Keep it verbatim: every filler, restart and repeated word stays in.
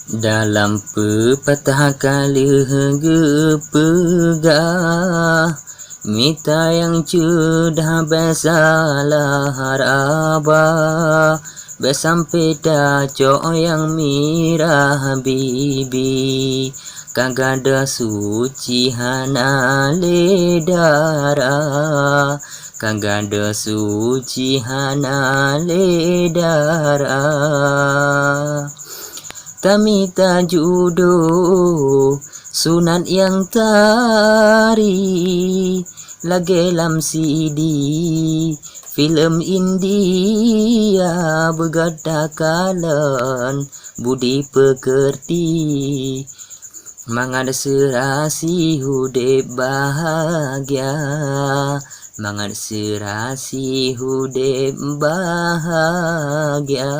Dalam peupatah ka lheueh geupeugah, mita nyang ceudah bék salah raba, bék sampoe tacok nyang mirah bibi. Ka gadôh suci hana lé dara, ka gadôh suci hana lé dara. Tamita judoh sunat nyang tari, lagée lam C D film India, beugata kalon budi peukeurti. Mangat seurasi udeb bahagia, mangat seurasi udeb bahagia.